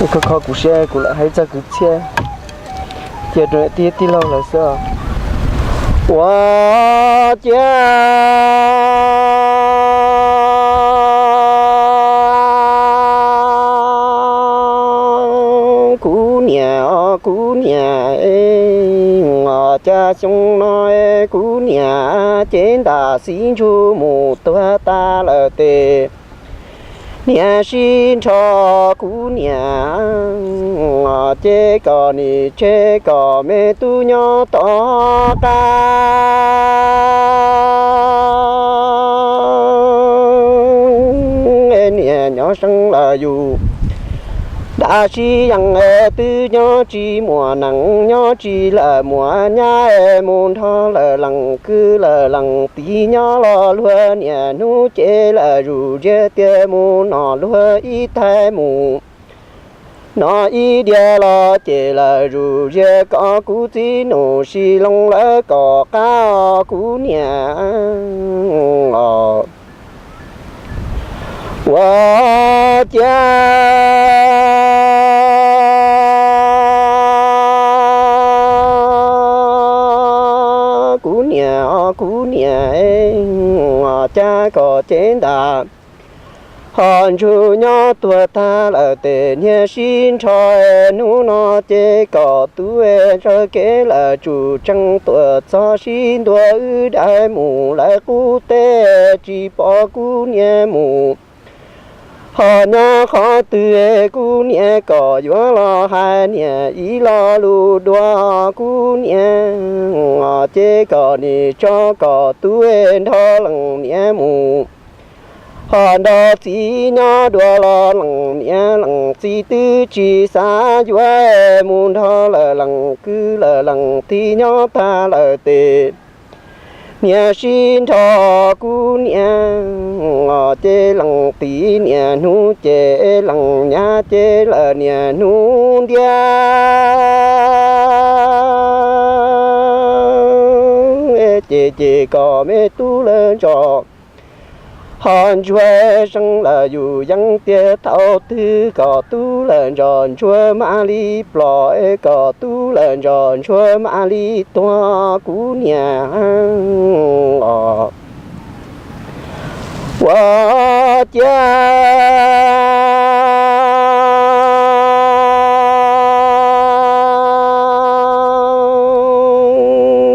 Kho kho kuv siab, kuv lam hais txog kwv txhiaj, cia rau tij tij laug lawv xwb. Ua ciav kuv niam, kuv niam, cas xyoo no kuv niam cev ntam xib ntsug mus tuag tas lawm tes niam sib nrho kuv niam, ces kom nim tseg kom me tub nyob tom qab. Niam nyob seev lawm yus dab sib yees, twb nyob tsis muaj nees, nyob tsis lawm muaj nyab, mus nrog lawm lees kwv lawm lees tij nyob los luag niaj hnub ces lawm zus ziag tias mus no luag ib thaig mus no ib diav los ces lawm zus ziag kom kuv txiv nus sis loo lawv kom qab os kuv niam os. Ua ciav kuv niam, kuv niam, cas kom cev ntam ho ntsug nyob tuag tag lawm tes niag sib nrho, hnub no ces kom tub tsaws kev lawm tsum tsees tuam txog sib ntua wb daim mus lawv qub teb tsis pom kuv niam mus ho nyob qhov twg, kuv niam kom yuav los hais niam ib lo lus dua kuv niam os, ces kom nim tso kom tub nrog lees niam mus ho nrog txiv nyob dua los lees niam lees txiv twb tsis xav yuav, mus nrog lawm lees kwv lawm lees tij nyob tag lawm tes niam sib nrho kuv niam os, ces lees tij niaj hnub ces lees nyab ces lawm niaj hnub ntiab, ces ces kom me tub lawv ntsos ho ntsuag seev lawm yus yeej tiag, thaum twg kom tub lawm ntsos ntsuag mam li plom, kom tub lawm ntsos ntsuag mam li tuag kuv niam os. Ua ciav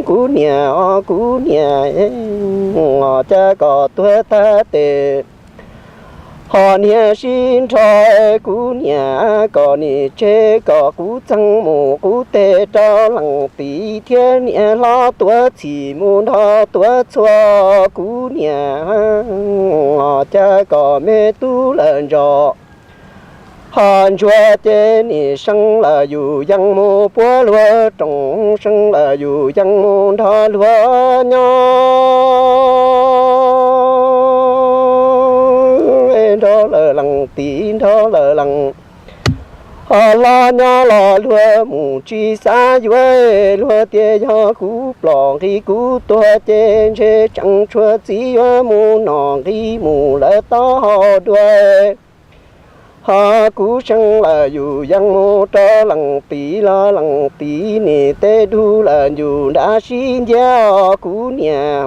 kuv niam os, kuv niam os, cas kom tuag tag tes ho niag sib nrho kuv niam, kom nim tseg kom kuv txeeg mus qub teg rau lees tij thiab niam hlob tuav txhim mus nrog tuav txhua kuv niam os, cas kom me tub lawm ntsos ho ntsuag ces nim seev lawm yus yeej mus puab luag roos, seev lawm yus yeej mus nrog luag nyob, nrog lawm lees tij nrog lawm lees ho hlob nyob los luag mus tsis xav yuav, luag tias yog kuv plom nqis kuv tuag ces ntshe tseem tshuav txiv yuav mus nom nqis mus lawv taub hau dua ho kuv seev lawm yus yeej mus rau lees tij los lees tij nim teb dub lawm yus nrab sib ntiab os kuv niam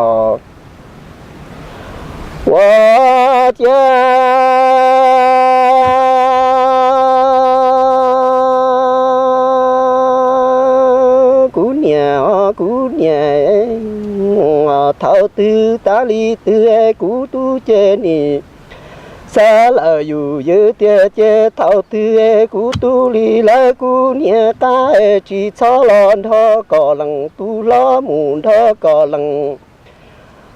os. Ua ciav kuv niam os, kuv niam, thaum twg tas li twg kuv tub ces nim xav lawm yus ywj tiag ces thaum twg kuv tub li lawv kuv niam qab, tsis txhob los nrog kom lees tub hlob mus nrog kom lees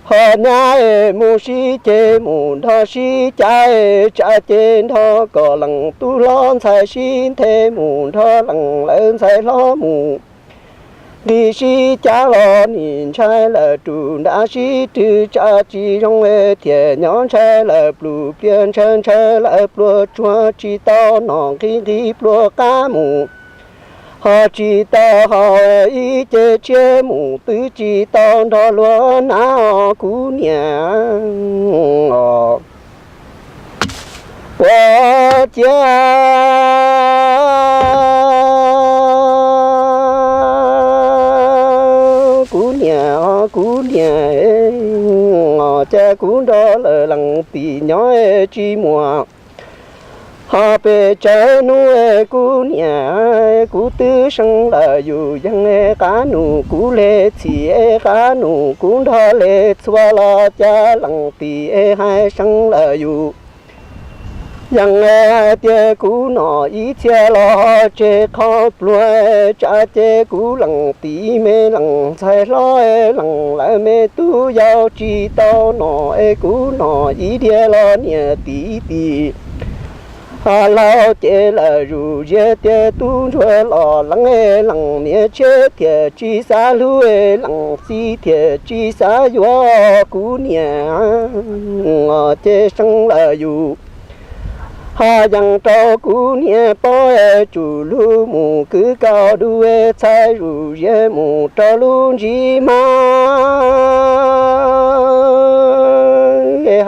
ho nyab mus sib ceg mus nrog sib cav, tsam ces nrog kom lees tub hlob ntxhais sib nthe mus nrog lees lawv ntxhais hlob mus nqis sib cav los nim ntshai lawm rus nrab sib rwg, tsam tsis zoo thiaj nyob ntshai lawm plus pliag, ntshaw ntshaw lawm pluas tsuag, tsis tau nom nqis nqis pluas qab mus ho tsis tau haus ib ce tshiab mus twb tsis tau nrog luag hnav os kuv niam os. puas cia. Kuv niam, kuv niam, cas kuv nrog lawm leej tij nyob tsis muaj. Ho pes tsawg hnub kuv niam, kuv twb seev lawm yus yeej, qab nus kuv le txhim, qab nus kuv nrog le txhua los cas leej tij hais seev lawm yus. Yeej hais tias kuv nom ib txhia los tseg qhov pluag, tsam ces kuv leej tij me leej ntxhais hlob leej lawv me tub yau tsis tau nom es kuv nom ib diav los niam tij tim. Ho laus ces lawm zus ziab tias tub ntsuag los leej, leej niam tshiab thiaj tsis xav hlub, leej txiv thiaj tsis xav yuav kuv niam, ces seev lawm yus. Ho yeej rau kuv niam paub, tsum lub mus kwv kaus dub, txhais zus ziab mus rau lub ntsib hmab,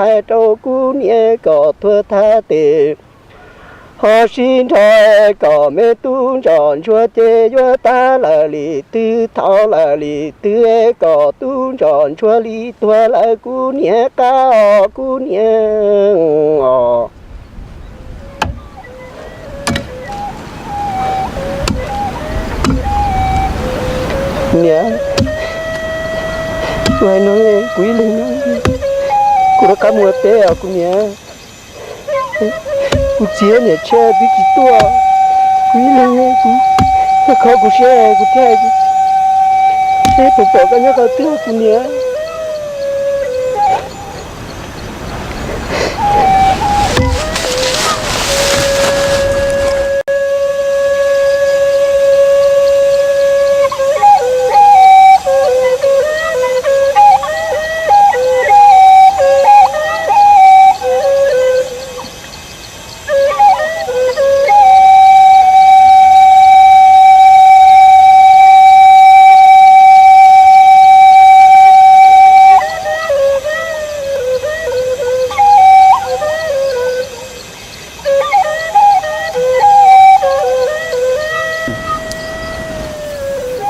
hais rau kuv niam kom tuag thaj tes. Ho sib nrog kom me tub ntsom ntsuag ces yuav tag lawm li twg, thaum lawm li twg kom tub ntsom ntsuag li tuag lawm kuv niam qab os, kuv niam os. Niam, kuv hais no, kuv ib leeg, kuv rov qab mus ua teb os kuv niam. Kuv txiv niam tshiab twb tsis tuaj, kuv ib leeg, kuv kho kuv siab kuv thiaj, seb puas pom koj nyob qhov twg kuv niam.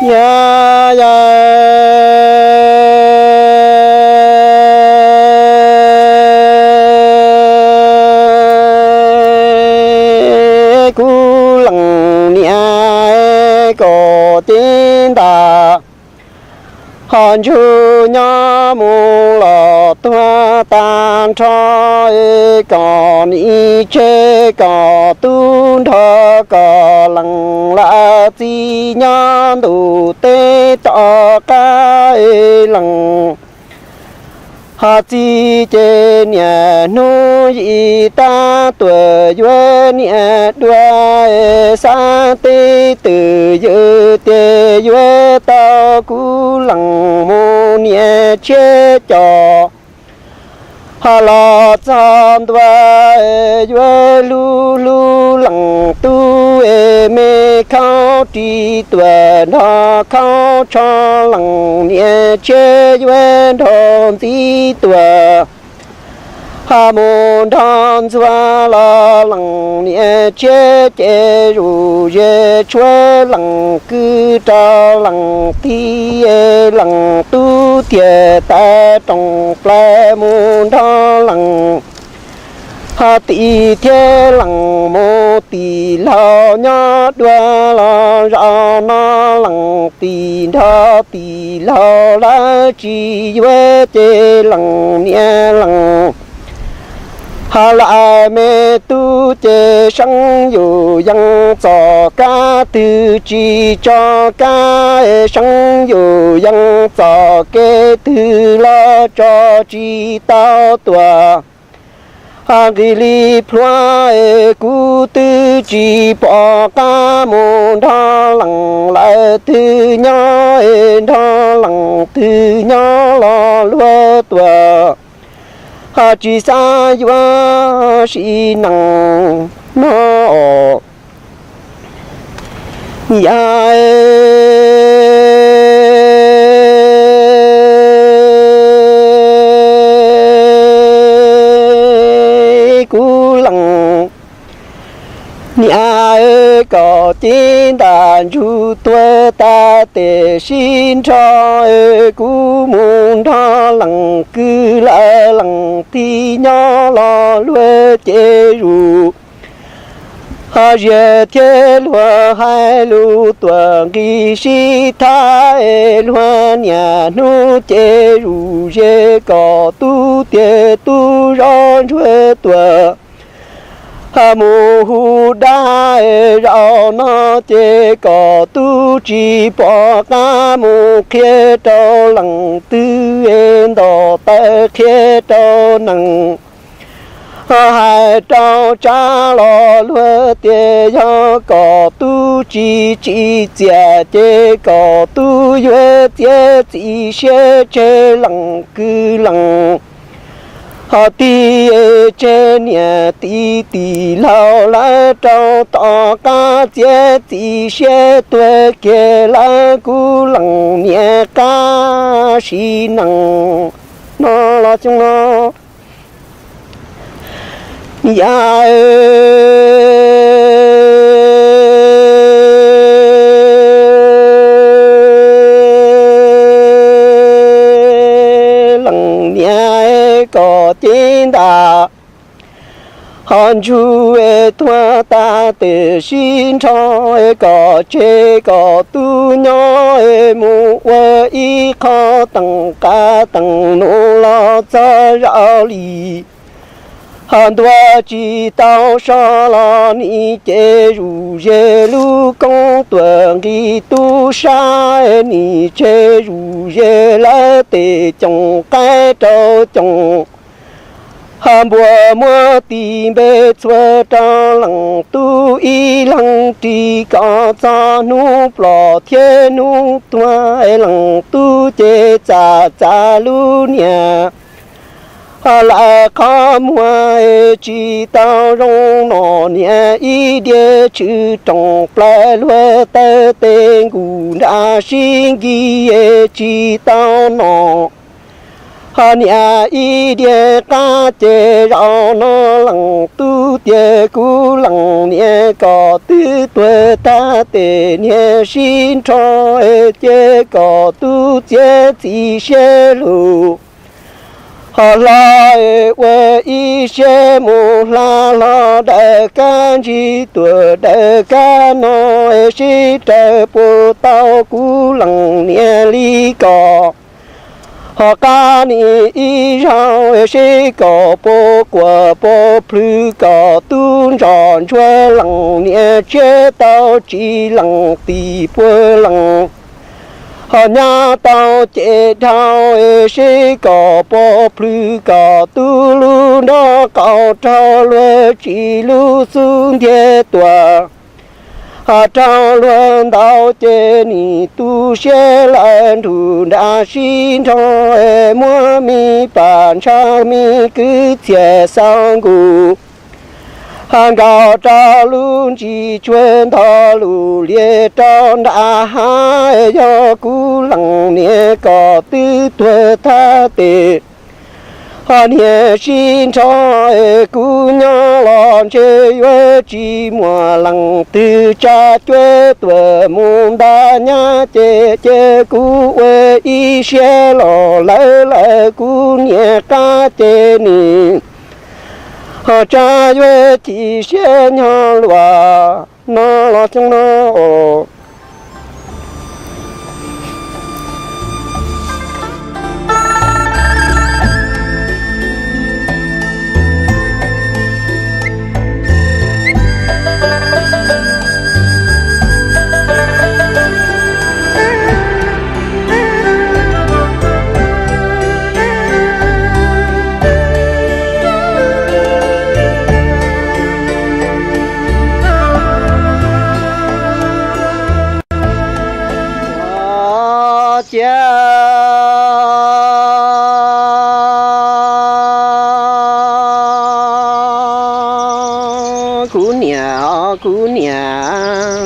Yog, yog, kuv leej niam kom teb ntas, ho ntsug nyob mus los tuag tag nrho, kom nim tseg kom tub nrog kom leej lawv txiv nyob ntuj teb tom qab leej. Ho txiv ces niaj hnub yim tab tuam yuav niam dua, xav teb twm ywm tias yuav tau kuv leej mus niam tshiab coj. Ho los txog ntua yuav hlub hlub leej tub, me khaub ris tuam nrog khaub tsho, leej niam tshiab yuav nrog ntxiv tuam. Ho mus nrog ntxuag los leej niam tshiab ces zuj zus tshuav leej kwv rau leej tij, leej tub thiaj tawm rooj plaws mus nrog leej. Ho tim thiab leej mus, tim laug nyob dua los zaum no leej tim nrog tim laug lawv tsis yuav ces leej niam leej. Ho lawv me tub ces seev yus yeej txoj kab twg tsis tso kab, seev yus yeej txoj kev twg los tso tsis tau tuam. Ho nqis li plhuav kuv twb tsis pom qab mus nrog leej lawv twg nyob, nrog leej twg nyob los luag tuam. Ho tsis xav yuav sim neej no os. Yog kuv leej kom cev ntas ntsug tuag tag tes sib nrho, kuv mus nrog leej kwv lawv leej tij nyob los luag ces zus ho ziag thiab luag hais lus tuam nqi sib thab, luag niaj hnub ces zus ze kom tub tiag tub zov ntsuag tuam mus hu dab. Zaum no ces kom tub tsis pom qab mus qhia rau leej twg, ntaus taw qhia rau neeg, hais rau tsab los luag tias yog kom tub tsis tsim txiaj ces kom tub yuav txiav txim siab tseg leej kwv leej ho tij, tseg niam tij tij laug lawv rau tom qab txiav txim siab tuag kiag lawv kuv leej niam qab sim neej no los xyoo no. Yam leej niam kom cev ntas ho ntsug tuag tag tes sib nrho kom tseg kom tub nyob mus ua ib qho teem qab teem num los txog zaum li ho ntuas tsis tau so los nim ces zus ze lub koob tuam nqi tub sab, nim tseg zus ze lawv tes coom qaib rau coom ho npuas muab tis npe txhua rau leej tub ib leeg ris kom txog hnub plom thiab hnub tuag leej tub ces txam txav lub niag ho lawv qhov muag tsis tau zoo nom niam ib diav tswv rooj plaws luag taw tes nkuj nram sib nkig tsis tau nom ho niam ib diav qab ces zaum no leej tub tias kuv leej niam kom twb tuag tag tes niag sib nrho ces kom tub txiav txim siab lug ho hlo ua ib siab mus hla hlo dawm kab ntsig tuam dawm kab no sib raws puas tau kuv leej niam li kom ho qab nim ib zaug sib kom puas quas puas plhws kom tub ntsos ntsuag leej niam tshiab tau tsis leej tim puag leej ho nyab tau ces dhau sib kom puas plhws kom tub lub nrob qaum raug luag tsis lub xub ntiag tuam ho raug luag ntaus ces nim tu siab lawm nrug nram sib nrho muab me pam ntshav me kwv txhiaj xaus nkuj ho nkaus rau lub ntsis tsuag ntho lug lias rau nram hav yog kuv leej niam kom twb tuag tag tes ho niag sib nrho kuv nyob los ntshe yuav tsis muaj leej twg tsa cuab tuam mus nta nyab ces cia kuv ua ib siab los lawv lawm kuv niag qab ces nim ho tsa yuav ci siab nyob luas no los xyoo no. Cia kuv niam, kuv niam,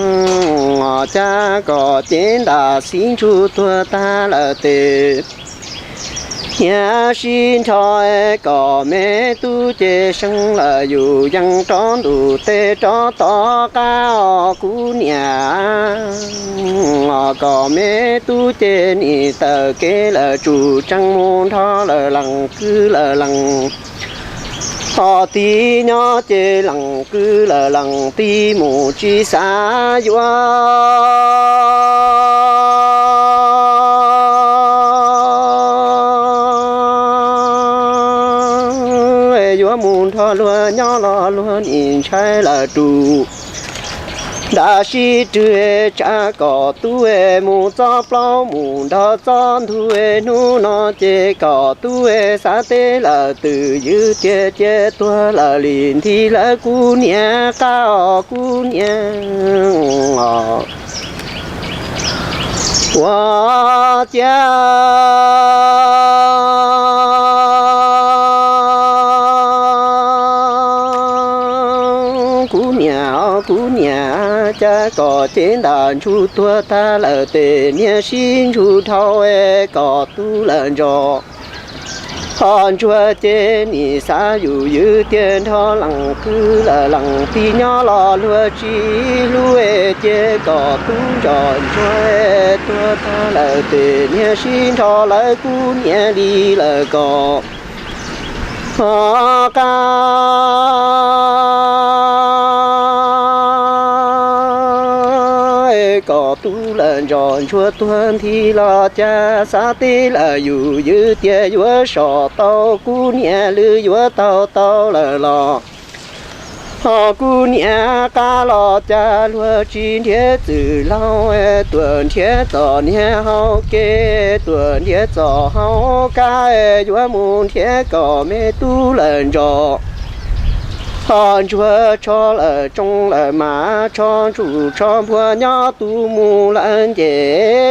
cas kom cev ntas sib ntsug tuag tag lawm tes Niam sib nrho kom me tub ces seev lawm yus yees rov ntuj teb rov tom qab os kuv niam. Kom me tub ces nim tawm kev lawm tsum tsees mus nrho lawm lees kwv lawm lees. Ho tiv nyob ces lees kwv lawm lees tiv mus tsis xav yuav yuav mus nrog luag nyob los luag nim ntshai lawm rus. Nram sib rwg tsam kom tub mus txob plaub mus nrog txob ntug, hnub no ces kom tub xav teb lawm twm ywv tiag cia tuag lawm li nthi lawm kuv niam qab os kuv niam. Ua ciav kuv niam os kuv niam, cas kom cev ntam ntsuag tuag tag lawm tes niag sib ntsuag dhau kom tub lawm ntsos. Ho ntsuag ces nim xav yus ywv tiag nrho lees kwv lawm lees tiv nyob los luag tsis hlub, ces kom tub ntsos ntsuag tuag tag lawm tes niag sib nrho lawm kuv niam li lawm kom ho qab kom tub lawm ntsos ntsuag tuag nthi los cas xav teb lawm yus ywv tiag yuav so tau kuv niam lwm yuav tau tau lawm los ho kuv niam qab los cas luag tsis nrhiav txwm laug, tuam nrhiav txom niag hau kev, tuam nrhiav txom hau kab, yuav mus nrhiav kom me tub lawm ntsos. Ho ntsuag tsho lawm tsoo lawm mas tsho ntsuj tsho npua nyob tu mus lawm nce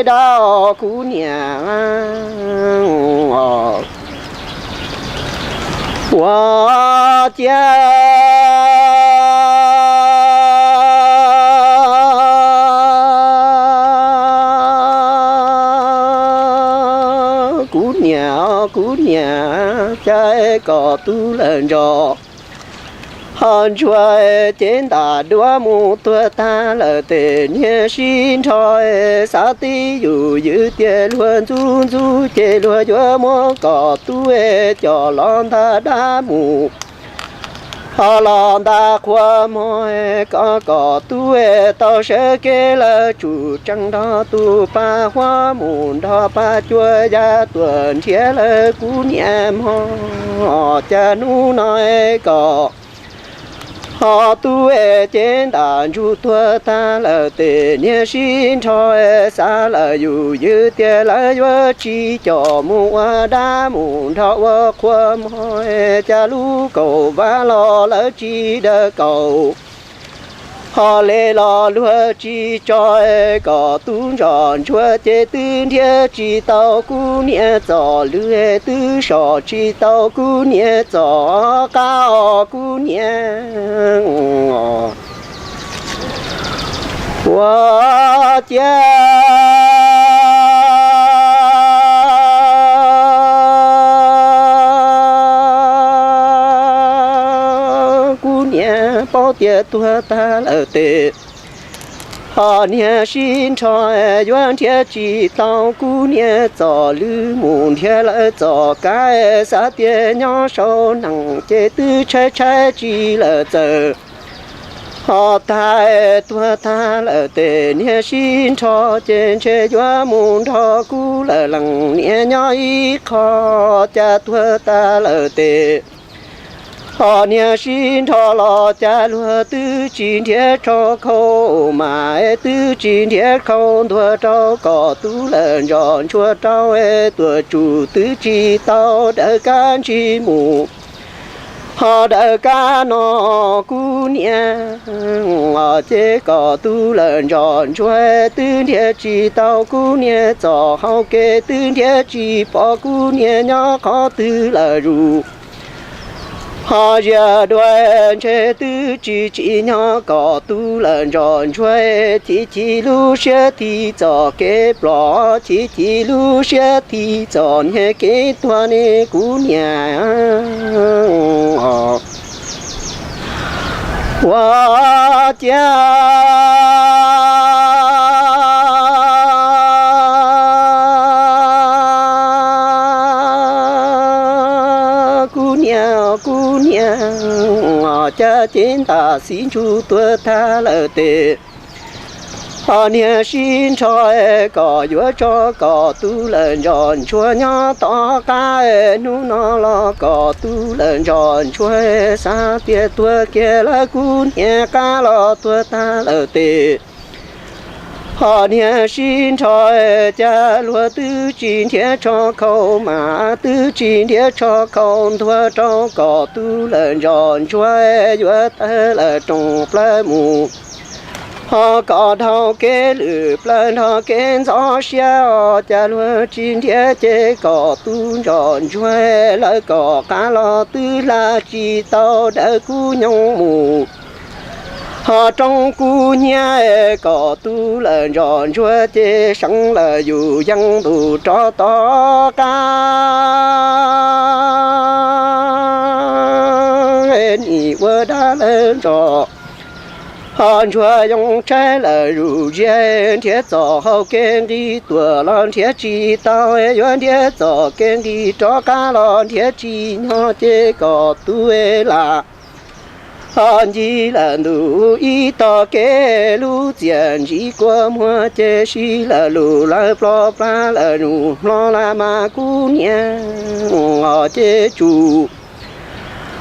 dab os kuv niam. Ua ciav kuv niam, kuv niam, cas kom tub lawm ntsos. Ho ntsuag cev ntam duab mus tuag tag lawm tes niag sib nrho xav teb yus ywv tiag luag ntxub ntxub ces luag yuav muab kom tub coj los ntag dab mus. Ho los ntag qhua mog, kom kom tub tau sawv kev lawm tsum tsees nrog tus pab huab mus nrog pab cuab ya tuam nrhiav lawm kuv niam mog. Cas hnub no kom ho tub cev ntam ntsuag tuag tag lawm tes niag sib nrho xav lawm yus ywv tiag lawv yuav tsis coj mus ua dab mus nrog ua qhua mog, cas lub kaum vab los lawv tsis daws kaum. Ho le los luag tsis tso, kom tub ntsos ntsuag ces twb nrhiav tsis tau kuv niam txom lwm, twb so tsis tau kuv niam txom qab os kuv niam. Ua ciav kuv niam paub tias tuag tag lawm tes ho niag sib nrho yuav nrhiav tsis tau kuv niam txom lwm, mus nrhiav lawm txom kab xav tias nyob sau nees ces twb tshaib tshaib tsis lawm txawm ho tag, tuag tag lawm tes niag sib nrho ces ntshe yuav mus nrog kuv lawm lees niam nyob ib qho, cas tuag tag lawm tes ho niag sib nrho los cas luag twb tsis nrhiav rau khau mas, twb tsis nrhiav khau ntuag rau kom tub lawm ntsos ntsuag rau, tuam tsum twb tsis tau daws kab ntsis mus ho daws kab no kuv niam. Ces kom tub lawm ntsos ntsuag twb nrhiav tsis tau kuv niam txom hau kev, twb nrhiav tsis pom kuv niam nyob qhov twg lawm zus. Ho ziag dua ntshe twb tsis tsim nyog kom tu lawm Ntsos Ntsuag, chim chim lub siab thiaj txom kev plom, chim chim lub siab thiaj txom nyem kev tuag ne kuv niam. Ua ciav kuv niam, kuv niam, cas cev ntam xiv ntsuj tuag tag lawm tes, ho niag sib nrho kom yuav tso kom tu lawm Ntsos Ntsuag nyob tom qab, hnub no los kom tu lawm Ntsos Ntsuag, xav tias tuag kiag lawm kuv niam, qab los tuag tag lawm tes, ho niag sib nrho, cas luag twb tsis nrhiav tsho khau mas twb tsis nrhiav tsho khau ntuag rau kom tu lawm Ntsos Ntsuag, yuav tawg lawm rooj plaws mus, ho kom dhau kev lwm plaws nrog kev ntxhov siab os, cas luag tsis nrhiav ces kom tu Ntsos Ntsuag, lawv kom qab los twb hla tsis tau dawm kuv nyoog mus, ho roob kuv hnyiab kom tu lawm Ntsos Ntsuag, ces seev lawm yus yeej ntus rov tom qab, nim ua dab lawm Ntsos Ntsuag, yoo tshaib lawm zuj zus, nrhiav txoj hau kev nqis tuaj los nrhiav tsis tau, yuav nrhiav txoj kev nqis rov qab los nrhiav tsis nyog, ces kom tu lam ncig lawm ntu ib tog kev, lub txiaj ntsig kua muag ces sib lawv lus lawv plov plag lawm zuj hlo las mas kuv niam, ces tsum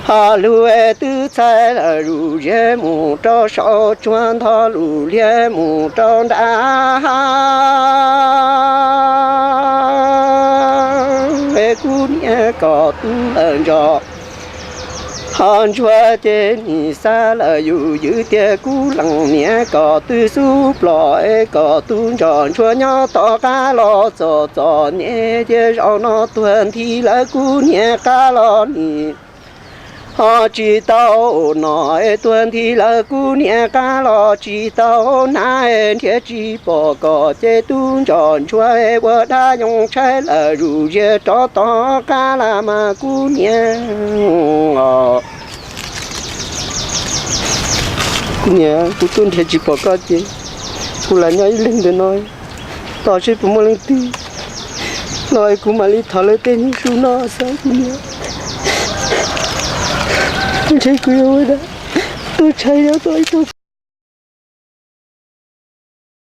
ho lug twb txhais lawm zuj zus mus rau saum tsuag, nthos lus liag mus rau nram hav, kuv niam kom tu lawm Ntsos Ntsuag, ces nim xav lawm yus ywj tias kuv leej niam kom twb xub plom, kom tu Ntsos Ntsuag nyob tom qab los txom txom nyem, ces zaum no tuag nthi lawm kuv niam, qab los nim ho tsis tau noj, tuag nthi lawm kuv niam, qab los tsis tau hnav, nrhiav tsis pom kom ces tu Ntsos Ntsuag, ua dab yoo tshaib lawm zuj zus rov tom qab las mas kuv niam. Kuv niam, kuv twb nrhiav tsis pom koj ces kuv lam nyob ib leeg ntawm no tos seb puas muaj leej twg los kuv mam li thov lawv tej nyiaj su noj xwb kuv niam. Ntshe kuv yuav ua dab tub tshais nyob tau ib tug